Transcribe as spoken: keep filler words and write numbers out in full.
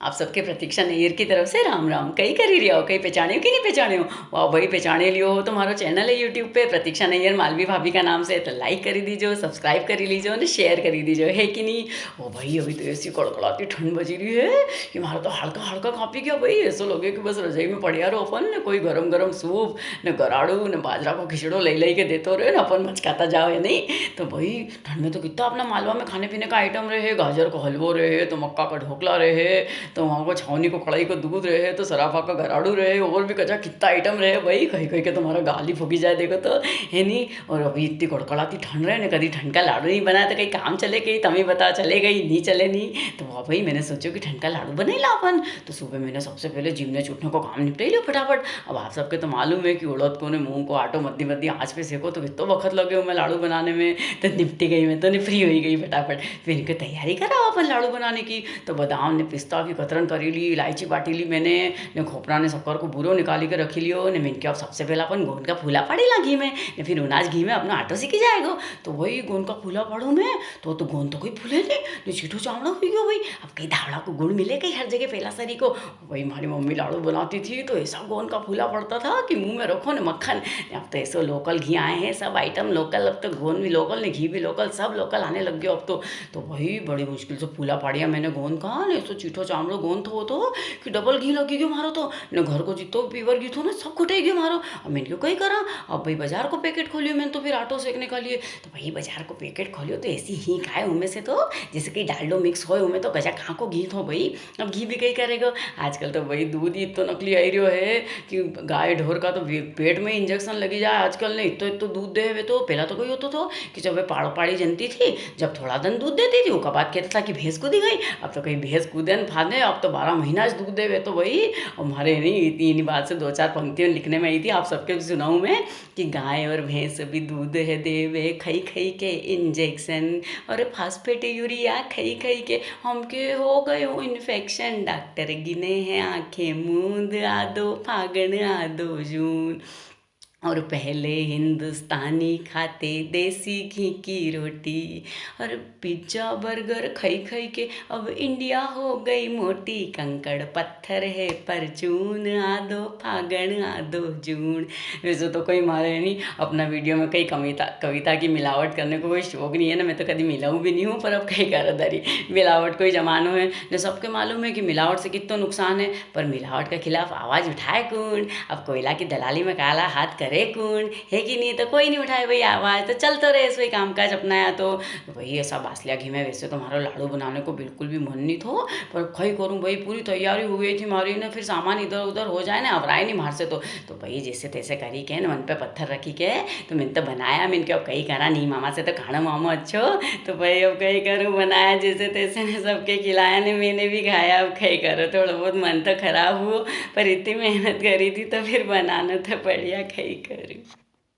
आप सबके प्रतीक्षा नैयर की तरफ से राम राम। कई करी रिया हो, कई पहचाण्यो कि नी पहचाण्यो? वाह भाई, पहचाणी लियो हो तो म्हारो channel है YouTube पे प्रतीक्षा नैयर मालवी भाभी का नाम से, तो like करी दीजो, subscribe करी लीजो ने share करी दीजो, है कि नी? ओ भाई, अभी तो ऐसी कड़कड़ाती ठंड बजी री है कि म्हारा तो हड़का हड़का कांपी गया भाई। ऐसो लगे कि बस रजाई में पड़िया रो अपन ने, कोई गरम गरम सूप ने गराड़ू ने बाजरा को खिचड़ो लई लई के देतो रे ने, अपन मचकाता जाओ, है नी? तो भाई, ठंड में तो कितना अपना मालवा में खाने पीने का item रहे, गाजर को हलवो रहे, तो मक्का का ढोकला रहे, तो वहाँ को छावनी को कढ़ाई को दूध रहे, तो सराफा का गराड़ू रहे, और भी कजा कितना item रहे भाई, कई कई के तो म्हारा गाल ही फूकी जाए, देखो तो, है नी? और अभी इतनी कड़कड़ाती ठंड रहे ने, कदी ठंड का लाडू नी बनाया तो कई काम चले कई, तमी बताओ, चले कई, नी चले नी? तो वाह भाई, मैंने सोचो कि ठंड का लाडू बनाई ला अपन। तो सुबह मैंने सबसे पहले जिमने छूटने को काम निपटाई लियो फटाफट। अब आप सबके तो मालूम है कि उड़द को ने मूंग को आटो मद्दी मद्दी आँच पे सेको तो कितो वखत लगे उमें लाडू बनाने में, तो निपटी गई मैं, तो ने free हुई गई फटाफट। फिर इनकी तैयारी करा अपन लाडू बनाने की, तो बादाम ने पिस्ता की कतरन करी ली, इलायची बाटी ली मैंने, ने खोपरा ने शक्कर को बूरो निकाली के रखी लियो, ने मैंने कहा, "अब सबसे पहला अपन गोंद का फूला पाड़ी ला घी में, ने फिर उनाज घी में अपना आटो सीखी जाएगो।" तो वही गोंद का फूला पाड़ू मैं, तो, तो गोंद तो कोई फूले नी, ने चीठो चामड़ो हुई गयो भाई। अब कई धावड़ा को गुण मिले कई हर जगह पहला सरी को। वही म्हारी मम्मी लाडू बनाती थी, तो ऐसा गोंद का फूला पड़ता था कि मुंह में रखो ने मक्खन। अब तो ऐसो local घी आए हैं, सब item local, अब तो गोंद भी local ने घी भी local, सब local आने लग गयो अब तो। तो भाई बड़ी मुश्किल से फूला पाड़िया मैंने गोंद का, ने ऐसो चीठो चामड़ो गोंद थो तो कि double घी लगी गयो म्हारो तो, ने घर को जितो भी pure घी थो ना, सब खुटाई गयो म्हारो। अब मैंने क्यों कई करा, अब भाई बाजार को packet खोलियो मैंने तो फिर आटो सेकने का लिए। तो भाई बाजार को packet खोलियो तो ऐसी हींक आए उमें से तो, जैसे कि डालडो mix होए उमें तो, गजा कहाँ को घी थो भाई। अब घी भी कई करेगो, आजकल तो भाई दूध ही इतो नकली आई रियो है कि गाय ढोर का तो वे-, पेट में injection लगी जाए आजकल ने, इतो इतो दूध दे वे तो। पहला तो कई होतो थो कि जब वे पाड़ो पाड़ी जनती थी, जब थोड़ा दिन दूध देती थी, उका बाद कहता था कि भैंस कूदी गई। अब तो कई भैंस कूदे न फादे, अब तो बारह महीना ज दूध दे वे तो भाई। और म्हारे नी इतनी, इन्हीं बात से दो चार पंक्तियाँ लिखने में आई थी, आप सबके भी सुनाऊँ मैं। कि गाय और भैंस भी दूध है देवे, खई खई के injection और phosphate urea खई खई के हमके हो गयो infection। डॉक्टर गिने है आंखें मूंद, आदो फागण आदो जून। और पहले हिंदुस्तानी खाते देसी घी की रोटी, और पिज्जा बर्गर खई खई के अब इंडिया हो गई मोटी। कंकड़ पत्थर है परचून, आदो फागण आदो जून। वैसे तो कोई म्हारे नी अपना video में कई कविता, कविता की मिलावट करने को कोई शौक नी है ना, मैं तो कदी मिलाऊं भी नी हूँ, पर अब कई करे दारी, मिलावट को ही जमानो है ने, सबके मालूम है कि मिलावट से कितो नुकसान है। पर मिलावट के खिलाफ आवाज उठाए कुण? अब कोयला की दलाली में काला हाथ करे कुण? है कि नी? तो कोई नी उठाए भाई आवाज, तो चलतो रहे सोई कामकाज अपना। या तो भाई ऐसा बासलिया घी में वैसे तो म्हारो लाडू बनाने को बिल्कुल भी मन नी थो, पर कई करूँ भाई, पूरी तैयारी हुई थी म्हारी ने, फिर सामान इधर उधर हो जाए ना, अवराय नी म्हार से तो। तो भाई जैसे तैसे करी के ना, मन पे पत्थर रखी के तो मैंने तो बनाया, मैंने कहा, "अब कई करा नी, मामा से तो खाणो मामो अच्छो।" तो भाई अब कई करूँ, बनाया जैसे तैसे ने, सबके खिलाया ने, मैंने भी खाया। अब कई करो, थोड़ा बहुत मन तो खराब हुओ, पर इतनी मेहनत करी थी तो फिर बनाना तो पड़िया, कई करूँ।